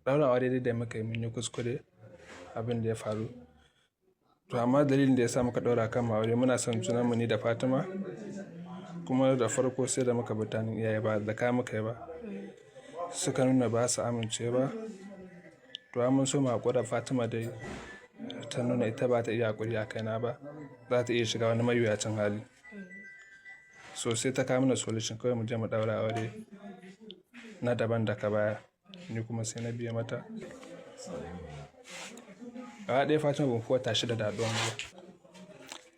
Ɗaurin aure dai da muka yi mun yi kuskure abin da ya faru. To amma dalilin da ya sa muka ɗaura kan aure muna son junanmu ni da Fatima. Kuma da farko sai da muka bi ta hannun iyaye ba da ka muka yi ba. Suka nuna ba su amince ba. To amma mun so mu haƙura, Fatima dai ta nuna ita ba ta iya haƙuri a kaina ba. Za ta iya shiga wani mayuyacin hali. So sai ta kawo mana solution kawai mu je mu ɗaura aure na daban daga baya. Ni kuma sai na biye mata. Gaba ɗaya Fatima bamu fi wata 6 da haɗuwan mu ba.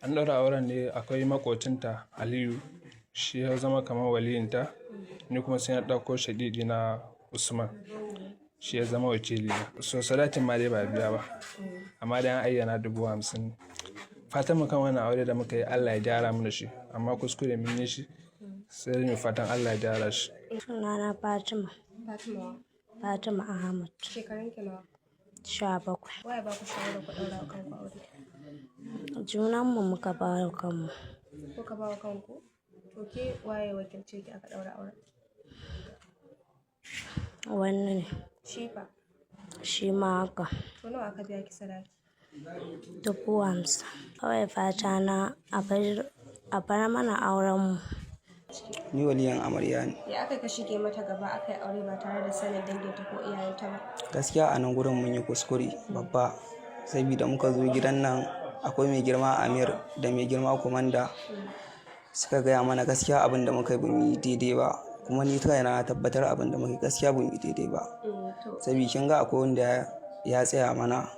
An ɗaura auren ne akwai maƙocinta Aliyu, shi ya zama kamar waliyinta. Ni kuma sai na ɗauko shaƙiƙina Usman, shi ya zama wakilina. So sadakin ma dai ba a biya ba. Amma dai an ayyana 50,000. Fatan kan wannan aure da muka yi Allah ya gyara mana shi. Amma kuskure mun yi shi sai dai muyi fatan Allah ya gyara shi. Sunana Fatima. Fatima wa? Fatima Ahmad. Shekarun ki nawa? 17. Waye ba ku shawarar ku ɗaura wa kanku aure? Junanmu muka ba wa kanmu. Kuka ba wa kanku? To ke waye wakilce ki aka ɗaura auren? Wani ne. Shi fa? Shi ma haka. To nawa aka biya ki sadaki? 50,000. Kawai fata na a bar mana aurenmu. Ni waliyin amarya ne. Ya aka ka shige mata gaba aka yi aure ba tare da sanin danginta ko iyayenta ba? Gaskiya a nan gurin mun yi kuskure babba. Saboda muka zo gidan nan akwai mai girma Amir da mai girma Komanda suka gaya mana gaskiya abin da muka yi ba mu yi daidai ba. Kuma ni kaina na tabbatar abin da muka yi gaskiya ba mu yi daidai ba. Saboda kin ga akwai wanda ya tsaya mana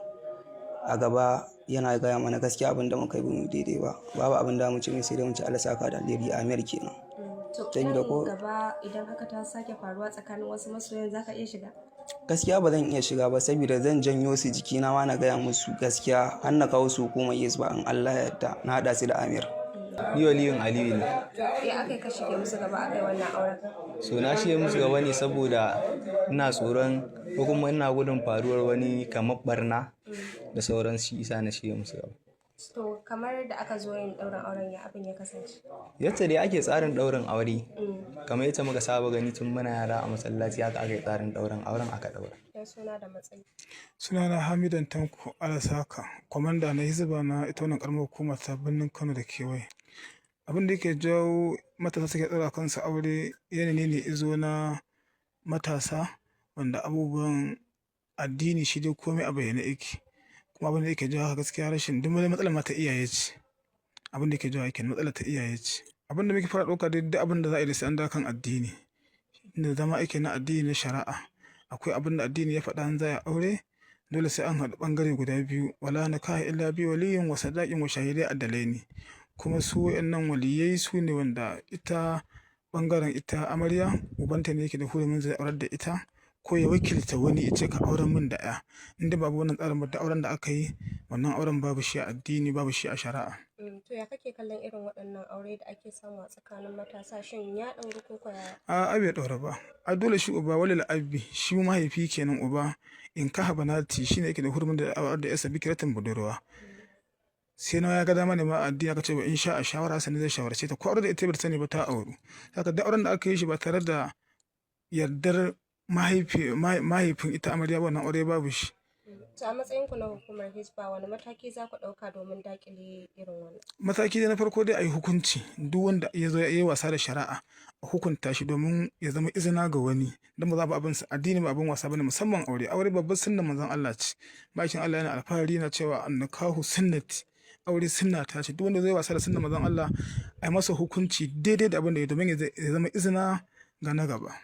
a gaba yana gaya mana gaskiya abin da muka yi ba mu yi daidai ba. Babu abin da mu ce mai sai dai mu ce Allah saka da alheri, Amir kenan. To Saboda nan ko gaba idan haka ta sake faruwa tsakanin wasu masoyan, za ka iya shiga? Gaskiya ba zan iya shiga ba, saboda zan janyo su jikina ma na gaya musu gaskiya har na kawo su hukumar Hisba in Allah ya yarda na haɗa su da Amir. Ni waliyin Aliyu ne. Ya aka yi ka shige musu gaba aka yi wannan auren? So na shige musu gaba ne saboda ina tsoron ko kuma ina gudun faruwar wani kamar barna da sauran shi isa na shige musu gaba. To kamar da aka zo yin ɗaurin auren, ya abin ya kasance? Yadda dai ake tsarin ɗaurin aure, kamar yadda muka saba gani tun muna yara a masallaci, haka aka yi tsarin ɗaurin auren aka ɗaura. Ya suna da matsayi? Sunana Hamidan Tanko Alasaka, kwamanda na Hizba na ita wannan karamar hukumar ta Birnin Kano da kewaye. Abin da yake jawo matasa suke ɗaura kansu aure, yanayi ne izo na matasa wanda abubuwan addini shi dai komai a bayyane yake. Kuma abin da yake jawo haka gaskiya rashin duk wani matsalar ma ta iyaye ce. Abin da yake jawo yake matsalar ta iyaye ce. Abin da muke fara ɗauka dai, duk abin da za a yi da sai an dawo kan addini. Inda zama ake na addini na shari'a. Akwai abin da addini ya faɗa in za a yi aure, dole sai an haɗu ɓangare guda biyu. Wala nikaha illa bi waliyyin wa sadaqin wa shahidai adalaini. Kuma su waɗannan waliyyai su ne wanda ita ɓangaren ita amarya, ubanta ne yake da hurumin zai aurar da ita ko ya wakilta wani ya ce ka auren min da 'ya. In dai babu wannan tsarin ba, duk auren da aka yi wannan auren babu shi a addini, babu shi a shari'a. To ya kake kallon irin waɗannan aure da ake samu a tsakanin matasa, shin ya ɗauru ko kuwa yaya? A'a, ai bai ɗaura ba. A dole shi uba walil abi, shi mahaifi kenan, uba in kaha banati shi ne yake da hurumin da aurar da 'yarsa bikiratin budurwa. Sai na ya ga dama ne ma addini aka ce wa in sha a shawara sannan zai shawarce ta, ko aure da ita bata sani ba ta auru. Haka duk auren da aka yi shi ba tare da yardar mahaifin ita amarya ba, wannan aure babu shi. To a matsayin ku na hukumar Hisba, wani mataki za ku ɗauka domin daƙile irin wannan? Mataki dai na farko dai a yi hukunci, duk wanda ya zo ya yi wasa da shari'a a hukunta shi domin ya zama izina ga wani. Don ba za a bi abin addini ba abin wasa bane, musamman aure. Aure babbar sunnar Manzon Allah ce. Ma'aikin Allah yana alfahari yana cewa annikahu sunnati. Aure sunna ta ce. Duk wanda zai wasa da sunnar Manzon Allah a yi masa hukunci daidai da abin da ya domin ya zama izina ga na gaba.